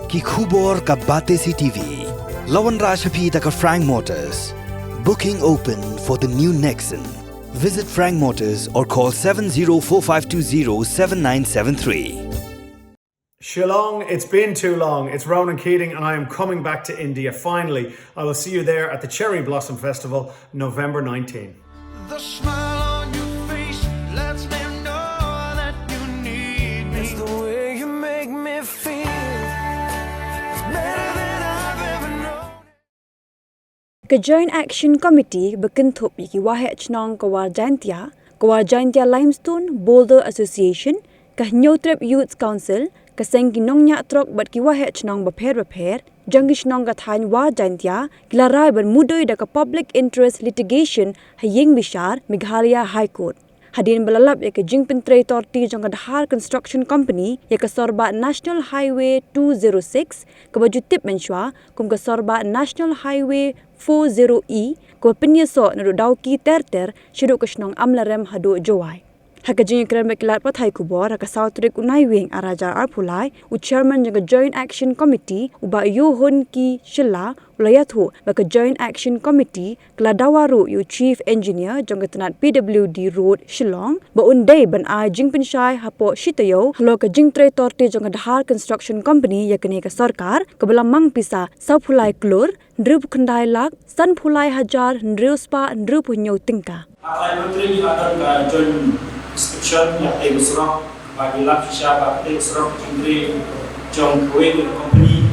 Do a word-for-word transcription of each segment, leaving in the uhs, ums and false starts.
Ki khubor ka Batesi T V. La wanrah sha phi da ka Frank Motors. Booking open for the new Nexon. Visit Frank Motors or call seven zero four five two zero seven nine seven three. Shillong, it's been too long. It's Ronan Keating, and I am coming back to India finally. I will see you there at the Cherry Blossom Festival, November nineteenth. The smile on your face lets me know that you need me. It's the way you make me feel. It's better than I've ever known. Ka Joint Action Committee ba kynthup ïa ki waheh chnong ka War Jaintia, ka War Jaintia Limestone Boulder Association, ka Hynñiewtrep Youth Council, ka seng ki nongñiah trok bad ki waheh chnong bapher bapher jong ki shnong ka thaiñ War Jaintia, ki la rai ban mudui da ka Public Interest Litigation ha ïing bishar Meghalaya High Court. Hadien ba la lap ïa ka jingpyntrei torti jong ka Dhar Construction Company ïa ka sorbah National Highway two zero six, kaba ju tip mynshuwa kum ka sorbah National Highway four zero E, kaba pynïasoh naduh Dawki ter ter shaduh ka shnong Amlarem haduh Jowai. Ha ka jingïakren bad ki lad pathai khubor ha ka saw tarik u Naiwieng ar hajar arphew lai, u chairman jong ka Joint Action Committee, u Bah Yohon Ki Shylla, u la ïathuh ba ka Joint Action Committee ka la dawa ruh ïa u Chief Engineer jong ka tnat P W D Road Shillong ba un dei ban ai jingpynshai hapoh shi taïew halor ka jingtrei torti jong ka Dhar Construction Company ïa kane ka sorkar, kaba la mang pisa sawphew lai klur hynriewphew khyndai lak sanphew lai hajar hynriew spah hynriewphew hynñiew tyngka. Ar lai mynta ngi la don ka joint inspection ïa kane ka surok, ba ngi lap shisha ba kane ka surok ka jingtrei jong kawei ka company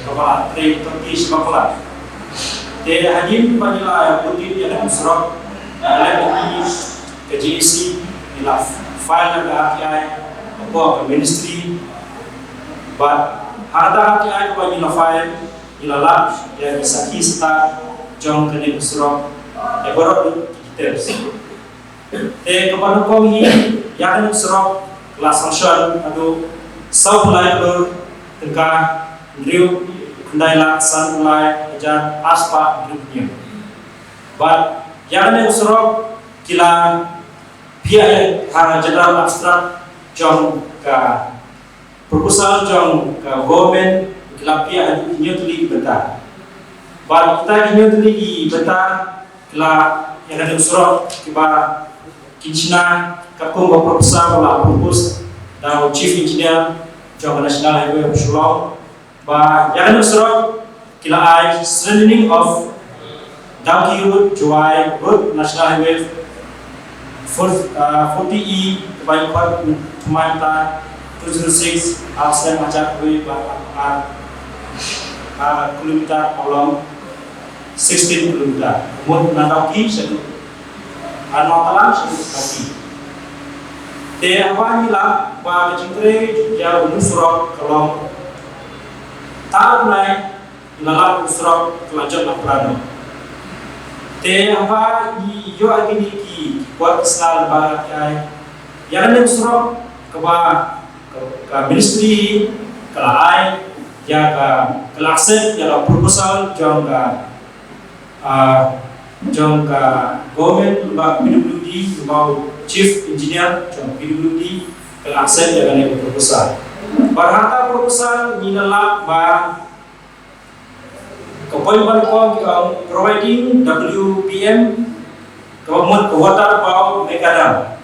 kaba la trei torti sha bakla. Te hadien ba ngi la bud ïa kane ka surok, ngi la leit ïa ka J A C, ngi la file ïa ka R T I hapoh ka ministry. Bad ha kata ka R T I kaba ngi la file, ngi la lap ïa ki sakhi stad jong kane ka surok, ïa baroh ki details. Te kaba nyngkong hi, ïa kane ka surok ka la sanction haduh sawphew lai klur tyngka hynriewphew khyndai lak sanphew lai hajar ar spah hynriewphew hynñiew. Bad ïa kane ka surok ki la pynïaid ha general abstract jong ka proposal jong ka government, ki la pynïaid haduh hynñiew tylli ki bynta. Bad kita ki hynñiew tylli ki bynta ki la ïa kane ka surok kiba kin shna katkum ka proposal ba la propose da u Chief Engineer jong ka National Highway of Shillong. Ba ïa kane ka surok ki la ai strengthening of Dawki Road, Jowai Road, National Highway four, uh, forty E, kaba ïa khot thymmai mynta two zero six, ha u snem hajar khatwei ba ar, uh, kilometer, ka long sixteen kilometer. Mut na Dawki shaduh, uh, Nonthalang shaduh Dawki. Te haba ngi lap ba ka jingtrei ïa une u surok ka long, ta u nai ngi la lap u surok ka la jot la pura noh. Te haba ngi ïoh ïa kine ki, ki kwah ki sla lyngba ka R T I, ïa kane u surok kaba ka, ka ministry ka la ai ïa ka, ka la accept ïa ka proposal jong ka, ah, jong ka government lyngba P W D, lyngba u chief engineer jong P W D, ka la accept ïa kane ka proposal. Bad ha ka proposal ngi la lap ba ka point ba nyngkong ki ong providing W P M, kaba mut ka water bow macadam.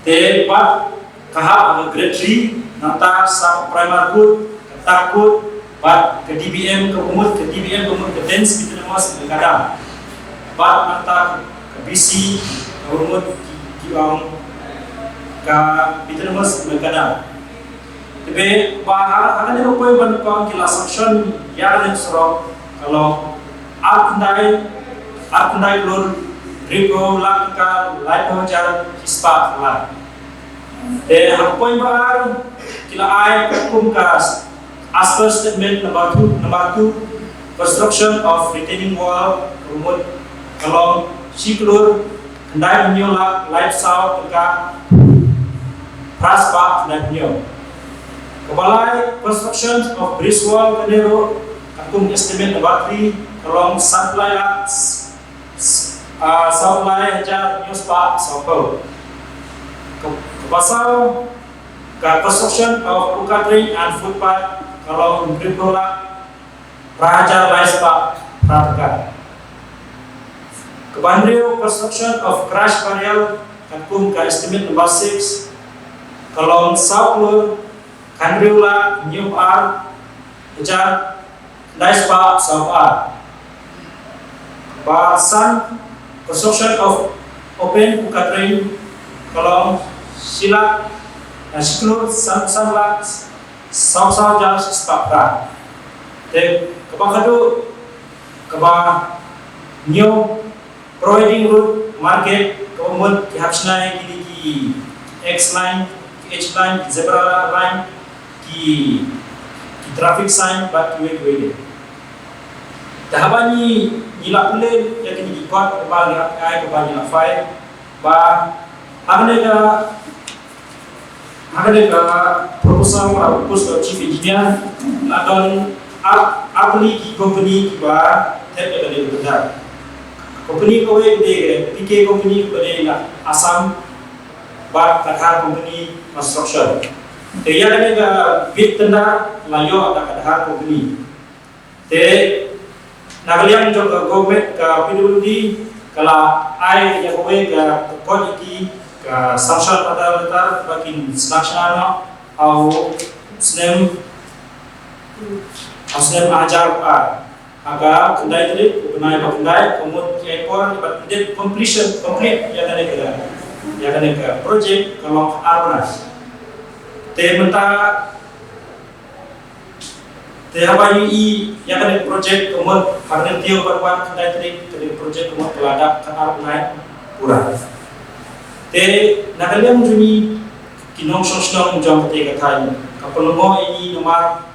Te pat ka hap ha ka grade three, nangta sa ka primer coat, ka tuck coat, bad ka D B M kaba mut, ka D B M kaba mut ka dense bituminous macadam. Bad nangta ka B C kaba mut ki, ki ong ka bituminous macadam. Te ba ha, ha kane ka point ba nyngkong ki la sanction ïa kane ka surok ka long ar khyndai, ar khyndai klur hynriewphew lak tyngka laiphew hajar shispah lai. Te ha ka point ba ar ki la ai katkum ka as per statement number two, number two, construction of retaining wall, kaba mut ka long shi klur khyndai hynñiew lak laiphew saw tyngka phra spah khyndai hynñiew. Kaba lai, construction of bridge wall, kane ruh katkum estimate number three ka long sanphew lai lak, ah, sawphew lai hajar hynñiew spah sawphew. Ka, kaba saw, ka construction of croquet drain and footpath, ka long hynriew klur lak phra hajar lai spah phra tyngka. Kaba hynriew, construction of crush burial, katkum ka estimate number six, ka long saw klur hynriew lak hynñiew ar hajar lai spah saw ar. Ba san, construction of open puka drain, ka long shi lak, eh, shi klur san, san lak saw saw hajar spah phra. Te kaba khadduh, kaba hynñiew, providing road market, ka mut ki hap shna ïa kine ki X line, ki H line, ki zebra line, ki, ki traffic sign, bad kiwei kiwei de. Te haba ngi, ngi la pule ïa kine ki kot, kaba ngi la ai, kaba ngi la file, ba ha kane ka, ha kane ka proposal, ba propose ka chief engineer, la don ar, ar tylli ki company kiba thep ïa kane ka tender. Company kawei ka dei ka P K company kaba dei na Assam, bad Kadhar Company Construction. Te ïa kane ka bid tender la ïoh da Kadhar Company. Te na ka liang jong ka government, ka P W D ka la ai ïa kawei ka kot ïa ki, ka sanction order letter, ba kin sdang shna noh ha u snem, ha u snem ar hajar ar. Ha ka khyndai tarik u bnai ba khyndai, ka mut ki ai por bad ki dei completion, complete ïa kane ka, ïa kane ka project, ka long ar bnai. Te mynta, te haba ngi ïohi ïa kane ka project, ka mut ha kane ka taïew ban wan khyndai tarik, kane ka project ka mut ka la dap ka ar bnai pura. Te na ka liang jong ngi ki nongshong shnong jong katei ka thaiñ, ka pynlyngngoh ïa ngi namar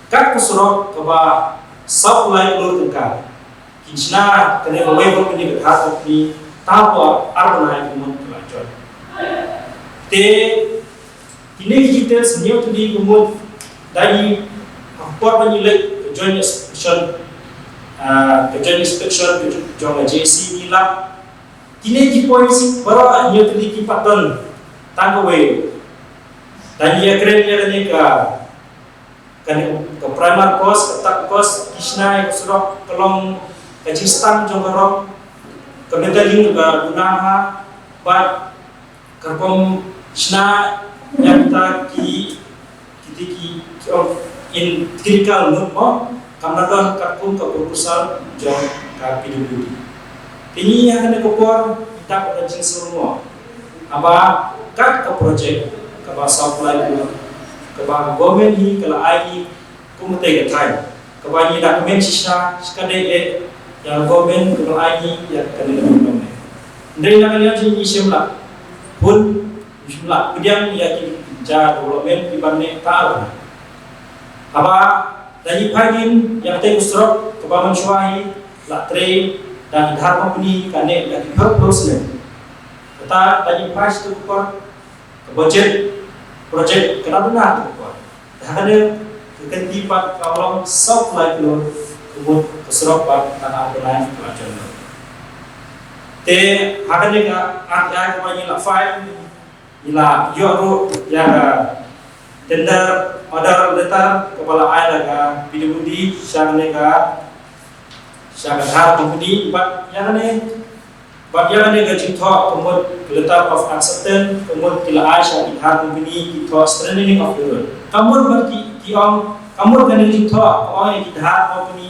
kat ka surok kaba saw phew lai klur tyngka, kin shna kane kawei company, ka Dhar company, tang hapoh ar bnai ka mut ka la jot. Te kine ki details ngi ïoh tylli ka mut da ngi, ha ka por ba ngi leit ka joint inspection, ah, ka joint inspection ka jong ka J A C ngi lap. Kine ki points baroh ngi ïoh tylli ki pat don tang kawei. Da ngi ïakren ïa kane ka, kane ka primer cost, ka third cost, ki shna ïa ka surok, ka long ka jingstang jong ka rong, ka metaling ka duna ha, bad ka rukom shna ïa kita ki, kita ki, ki ong in technical note mo, kam da don katkum ka proposal jong ka P W D. Te ngi ha kane ka por ngi dap ka jingsngew mo. Haba kat ka project kaba saw phew lai klur, kaba government hi ka la ai hi kum katei ka thaiñ, kaba ngi da kmen shisha, shisha dei eh ïa government kaba la ai hi ïa kane ka development. Hynrei na ka liang jong ngi shim lah pun, ngi shim lah pdiang ïa ki ja development kiban neh ta ar bnai. Haba da ngi phai dien ïa katei ka surok kaba mynshuwa hi la trei da ki Dhar company kane da ki phew phew snem. Kata da ngi phai sha tu ka por, ka budget project ka la bna tu ka por. Te ha kane ka kynti pat ka long saw phew lai klur ka mut ka surok bad tang ar bnai ka la jan lut. Te ha kane ka R T I kaba ngi la file, ngi la ïoh ruh ïa ka tender order letter kaba la ai da ka P W D sha kane ka, sha ka Dhar company, bad ïa kane, bad ïa kane ka jingthoh ka mut ka letter of acceptance ka mut ki la ai sha ki Dhar company, ki thoh strengthening of the road. Ka mut bad ki, ki ong, ka mut kane ka jingthoh ka ong ïa ki Dhar company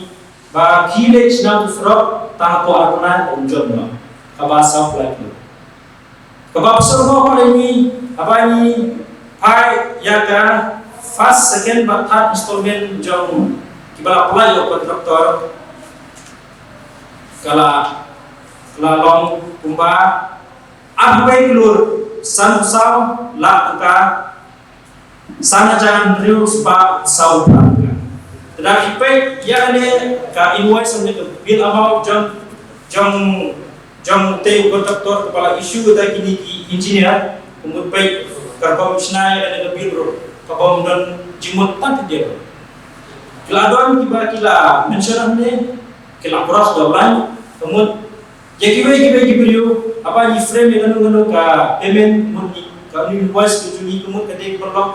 ba ki leit shna tu surok tang hapoh ar bnai ym jot noh. Kaba saw phew lai klur. Kaba pynshong mo pat ïa ngi, haba ngi phai ïa ka first, second bad third installment jong kiba la pynlait ïa u contractor, ka la, ka la long kumba arphew wei klur san phew saw lak tyngka san hajar hynriew spah saw phra tyngka. Te da ngi peit ïa kane ka invoice ne ka bill amount jong, jong, jong utei u contractor kaba la issue ïa kine ki engineer, ka mut peit ka rukom shna ïa kane ka bill ruh kaba ym don jingmut tang ki dei. Ki la don kiba ki la mention hangne, ki la cross da u line, ka mut ïa kiwei kiwei ki briew, haba ngi frame ïa kano kano ka payment, mut ngi, ka invoice ka jong ngi ka mut ka dei ka paralok,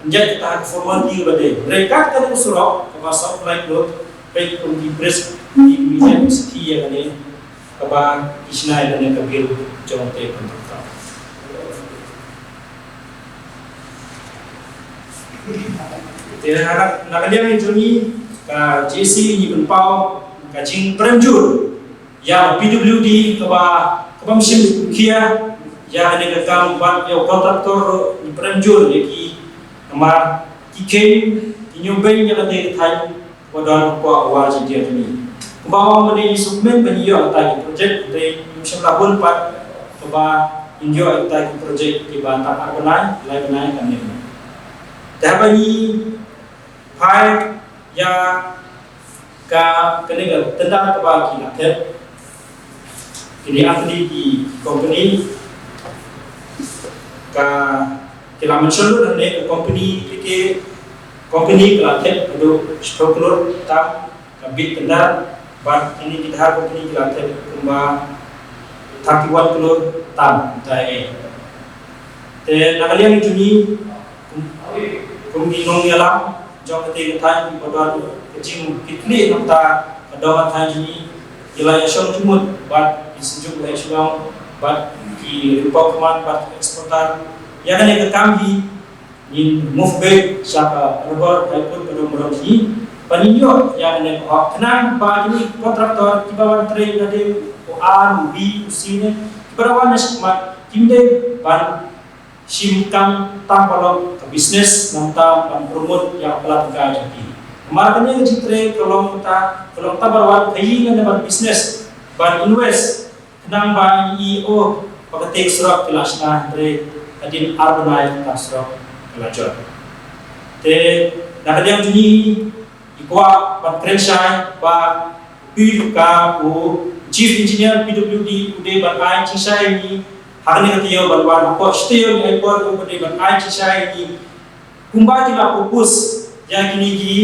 ka Ïa kata ka formality ba dei. Hynrei kat kane ka surok kaba saw phew lai klur, peit kum ki bridge, ki mine, ki sakhi ïa kane, kaba ki shna ïa kane ka bill jong te contractor. Te na, na ka liang jong ngi ka J C ngi pynpaw ka jingprem jur ïa P W D kaba, kaba ym shym khia ïa kane ka kam, bad ïa u contractor ruh ngi prem jur ïa ki, namar ki kheiñ ki ñiewbeiñ ïa kata ka thaiñ kaba don hapoh War Jaiñtia jong ngi. Kumba ong mynne ngi sngewkmen ba ngi ïoh kata ki project, hynrei ngim shym la bun pat kaba ngin ïoh kata ki project kiba tang ar bnai, lai bnai, kam ne. Te haba ngi phai ïa ka, kane ka tender kaba ki la thep, kine ar tylli ki company, ka, ki la mention lut hangne ka company, ki company ka la thep haduh shiphew klur tam ka bid tender, bad kine ki dkhar company ki la thep kumba thirty-one klur tam, tai eh. Te na ka liang jong ngi, kum, kum ki nongïalam jong kata ka thaiñ, kiba don ka jingkitkhlieh na bynta ka dong ka thaiñ jong ngi, ki la ïashong jingmut bad ki synjuk leh Shillong bad ki Ri Paw Kmane bad ki exporter ïa kane ka kam hi. Ngin move back sha ka Honourable High Court ba don burom jong ngi, ba ngin ïoh ïa kane ka hok, khnang ba kine ki contractor kiba wan trei na dei u A, u B, u C ne, kiba da wan na shakhmat, kim dei ban shim kam tang ban long ka business, nangta ban promote ïa ka pla tyngka jong ki. Namar kane ka jingtrei ka long kata, ka long kata ban wan ka ïing ne ban business, ban invest, khnang ba ngi ïoh ba kata ka surok ka la shna, hynrei hadien ar bnai kata ka surok ka la jot. Te na ka liang jong ngi, ngi kwah ban kren shai ba u P W D, u Chief Engineer P W D u dei ban ai jingshai ïa ngi ha kane ka taïew, ban wan hapoh shi taïew, ngi ai por, u dei ban ai jingshai ïa ngi kumba ki la propose ïa kine ki,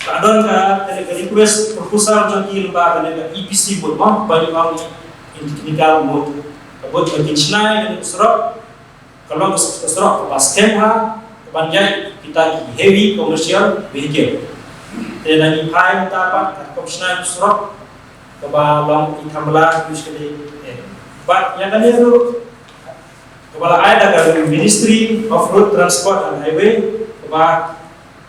ka don ka, ka, ka request proposal jong ki lyngba kane ka E P C mode, mo, ba ngi ong in technical mode. Ka mode ba kin shna ïa kane ka surok, ka long ka surok kaba skhem ha, kaban ïaid kita ki heavy commercial vehicle. Te da ngi phai mynta pat ka rukom shna ïa ka surok kaba long i thamla, use kane, eh. Bad ïa kane ruh kaba la ai da ka Ministry of Road Transport and Highway, kaba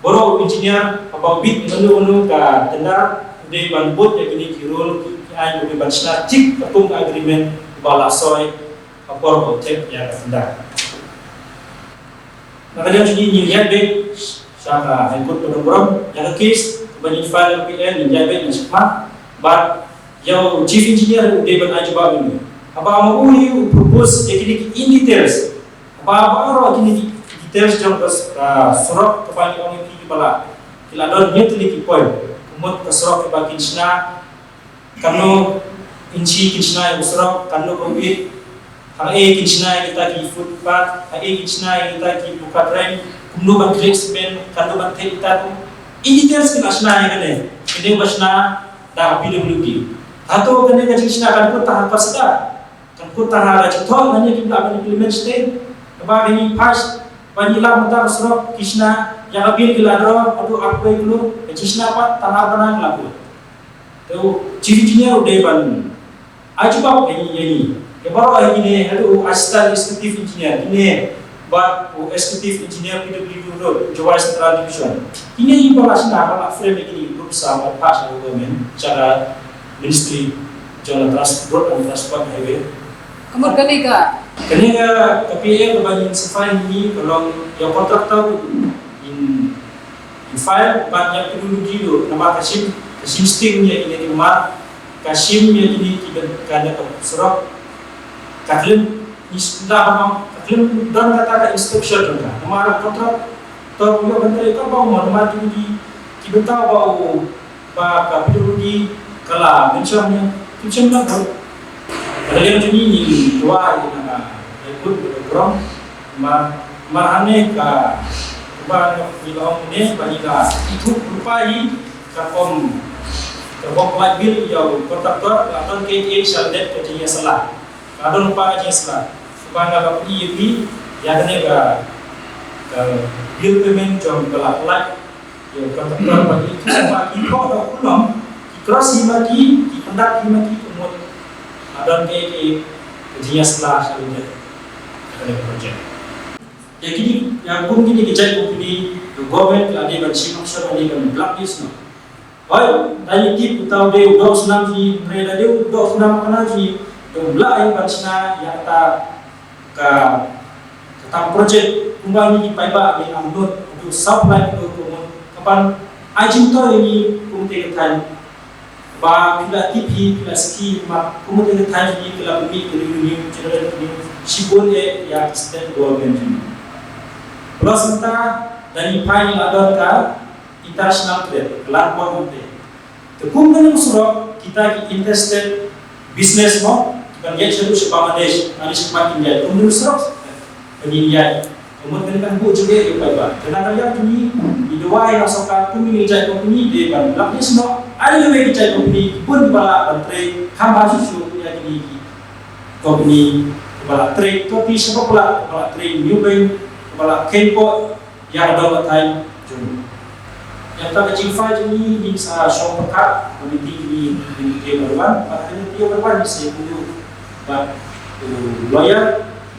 baroh u engineer, haba u bid mano mano ka tender, u dei ban bud ïa kine ki rule, ki, ki aiñ, u dei ban shna tik katkum ka agreement ba la soi ha por ba u thep ïa ka tender. Na ka liang jong ngi, ngin ïaid beit sha ka High Court ba don burom, ïa ka case ba ngin file ïa ka P L, ngin ïaid beit na shakhmat, bad ïa u Chief Engineer u dei ban ai jubab ïa ngi. Haba ma u hi u propose ïa kine ki in details, haba baroh kine ki details jong ka, ka surok kaba ngi ong ïa ki ba la, ki la don hynñiew tylli ki point. Ka mut ka surok kaba kin shna, katno inchi kin shna ïa u surok, katno ka width, hangne kin shna ïa kita ki footpath, hangne kin shna ïa kita ki footpath ramp, kumno ban khreh cement, katno ban theh kita, in details ki la shna ïa kane, kine ba shna da P W D. Hato kane ka jingshna kan kut tang ha ka sdang, kan kut tang ha ka jingthoh, hangne kim lah ban implement shuh te. Kaba kane pass ba ngi lap mynta ka surok ki shna, ïa ka bill ki la draw haduh arphew klur, ka jingshna pat tang ar bnai la kut. Te u Chief Engineer u dei ban ai jubab ïa ngi, ïa ngi. Ïa baroh ïa kine, haduh u Assistant Executive Engineer, kine bad u Executive Engineer P W D Road, Jowai Central Division. Kine ki ba la shna, ba la frame ïa kine ki rup sa, ba pass sha ka government, sha ka Ministry jong ka Trans-, Road and Transport Highway. Ka mut kane ka, kane ka, ka P A kaba ngin sa file ïa ngi, ka long ïa u contractor, ngin, ngin file bad ïa P W D ruh, namar ka shim, ka shim sting ïa kine ki, namar ka shim ïa kine ki, ban, kane ka surok, ka khlem, is-, la, ka khlem don kata ka inspection jong ka. Namar u contractor u ïoh ban trei ka bang mo, namar kine ki, ki bynta ba u, ba ka P W D ka la mention ne, mention la bun. Ka liang jong ngi, ngi duwai ïa ka High Court ba burom, namar, namar hangne ka, ba ngi la ong ne, ba ngi la ithuh lypa ïa ka rukom, ka rukom pynlait bill ïa u contractor, ka don kaei kaei sha lyndet ka jingïasaid. Ka don lypa ka jingïasaid. Kumba nga la pyni ïa phi, ïa kane ka, Bill payment jong ka la pynlait ïa u contractor ba ki, ki ba ki khot da u long, ki cross hi ma ki, ki conduct hi ma ki, ka mut la don kaei kaei ka jingïasylla sha lyndet ka project. Ïa kine, ïa kum kine ki jait company, ka government ka la dei ban shim action, la dei ban blacklist noh. Hooid, da ngi tip uta u dei u doh snam jong ngi, hynrei da dei u doh snam kane jong ngi, da um lah ïa ban shna ïa kata ka, kata project kumba ngi ki paidbah ngi am lut haduh saw phew lai klur, ka mut ka ban ai jingmyntoi ïa ngi kum ka thaiñ. Ba phi la tip hi, phi la sngewthuh hi, ba kum ka thaiñ jong ngi ka la pynmih ka revenue, generate revenue shibun eh ïa ka state government jong ngi. Plus mynta da ngi phai ngi la don ka international trade, ka la bun mynta. Te kum kane ka surok, kita ki interested business mo, ki ban ïaid shaduh sha Bangladesh, Bangladesh ki ban kin ïaid, kum kane ka surok, ban kin ïaid. Ka mut kane kan buh jingeh ïa u paidbah. Te na ka liang jong ngi, ngi duwai ïa ka sorkar, kum kine ki jait company, dei ban blacklist noh, ai lehse ki jait company, ki bun ki ba lah ban trei, kham bha shuh shuh ïa kine ki company, ki ba lah trei, to ki sha ba lah, ki ba lah trei, new bank, ki ba lah kheiñ ko, ïa ka dong ka thaiñ jong ngi. Ïa kata ka jingphai jong ngi, ngin sa shong pyrkhat, ba ngi tip ngi, ngi tip ban wan, bad ha ngi tip ban wan, ngi sa ïakynduh bad u lawyer,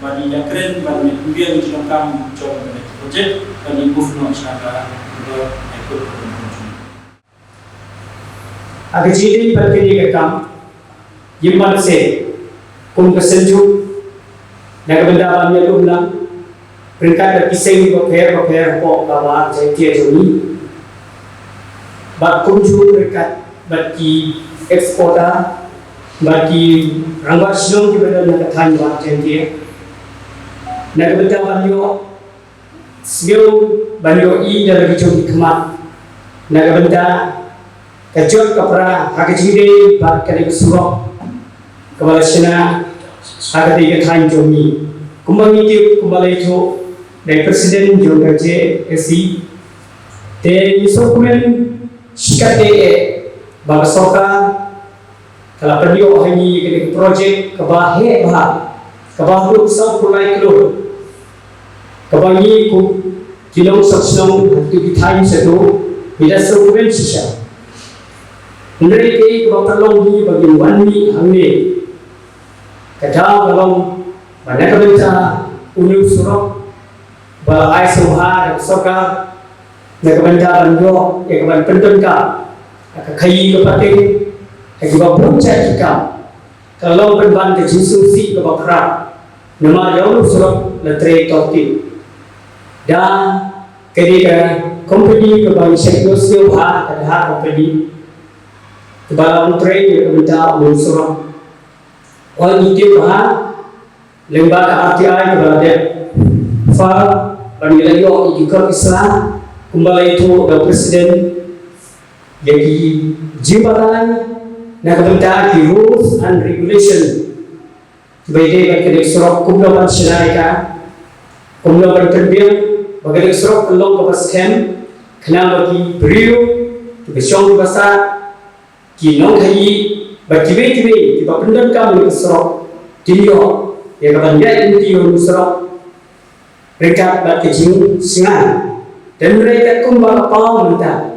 bad ngi ïakren, bad ngi ïakynduh ïa ki jingdonkam jong ka project, bad ngi move noh sha ka High Court. Ha ka jingdei bad kane ka kam, ngim banse kum ka seng jong, na ka bynta ban ïalum lang ryngkat bad ki seng bapher bapher hapoh ka Waheh Jaintia jong ngi. Bad kumjuh ryngkat bad ki exporter, bad ki rangbah shnong kiba don na ka thaiñ Waheh Jaintia. Na ka bynta ban ïoh sngewbha ban ïohi da la ki jong ki khmat na ka bynta ka jot ka pra ha ka jingdei bad kane ka surok kaba la shna ha kane ka thaiñ jong ngi. Kumba ngi tip, kumba la ïathuh da i president jong ka J S C, te ngi sngewkmen shikatdei eh ba ka sorkar ka la pynïoh ha ngi kane ka project kaba heh bha, kaba haduh saw phew lai klur, kaba ngi kum ki nongshong shnong ha kito ki thaiñ shaduh ngi da sngewkmen shisha. Hynrei kaei kaba pynlong hi ba ngin wan mih hangne, ka daw ka long ba na ka bynta une u surok ba la ai sngewbha da ka sorkar na ka bynta ban ïoh ïa ka ban pyndonkam ha ka khaii ka pateng ha kiba bun jait ki kam, ka la long pynban ka jingsngewsih kaba khraw namar ïa une u surok la trei tohkit. Da kane ka company kaba ngi shait ïohsngew bha, ka Dahar company, kaba la long trei ïa ka bynta une u surok. Wan ngi tip bha lyngba ka R T I kaba la dep, phar ba ngi la ïoh ïa ki kot ki sla, kumba la ïathuh da u president, ïa ki jingbatai na ka bynta ki rules and regulation kiba ïadei bad kane ka surok, kumno ban shna ïa ka, kumno ban pynbiang ba kane ka surok kan long kaba skhem, khnang ba ki briew kiba shong kiba sah, ki nongkhaii bad kiwei kiwei kiba pyndonkam ïa ka surok kin ïoh ïa ka ban ïaid lynti ïa une u surok ryngkat bad ka jingshngaiñ. Hynrei katkum ba ka paw mynta,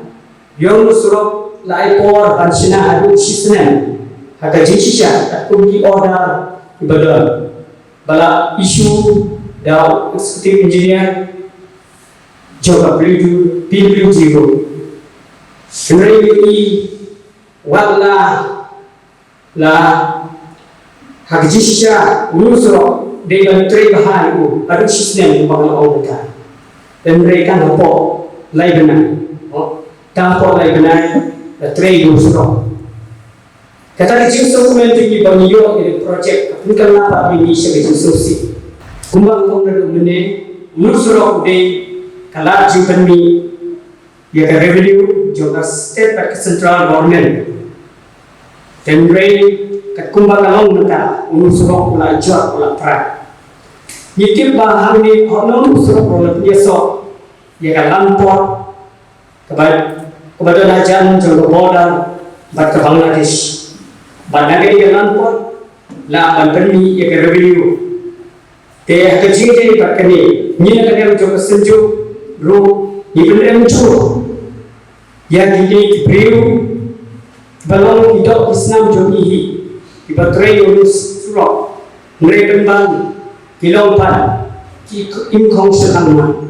ïa une u surok la ai por ban shna haduh shisnem ha ka jingshisha katkum ki order kiba don, ba la issue da u executive engineer jong ka P W D, P W D road. Hynrei ïa i wat la, la ha ka jingshisha une u surok dei ban trei bha ïa u haduh shisnem kumba nga la ong mynta. Hynrei tang hapoh lai bnai, oh, tang hapoh lai bnai la trei une u surok. Kata ka jingsngewkmen jong ngi ba ngi ïoh ïa ka project ka pynkylla pat ïa ngi sha ka jingsngewsih. Kumba nga ong naduh mynne, une u surok u dei ka lad jingpynmih ïa ka revenue jong ka state bad ka central government. Hynrei katkum ba ka long mynta, une u surok u la jot, u la pra. Ngi tip ba hangne hapdeng une u surok ruh la pynïasoh ïa ka lamport kaba, kaba don hajan jong ka border bad ka Bangladesh. Bad na kane ka lamport la ban pynmih ïa ka revenue. Te ha ka jingïadei bad kane, ngi na ka liang jong ka Synjuk ruh ngi pynrem jur ïa kine ki briew ba long ki doh ki snam jong ngi hi, kiba trei ïa u surok, hynrei pynban ki long pat ki im khong shynrang.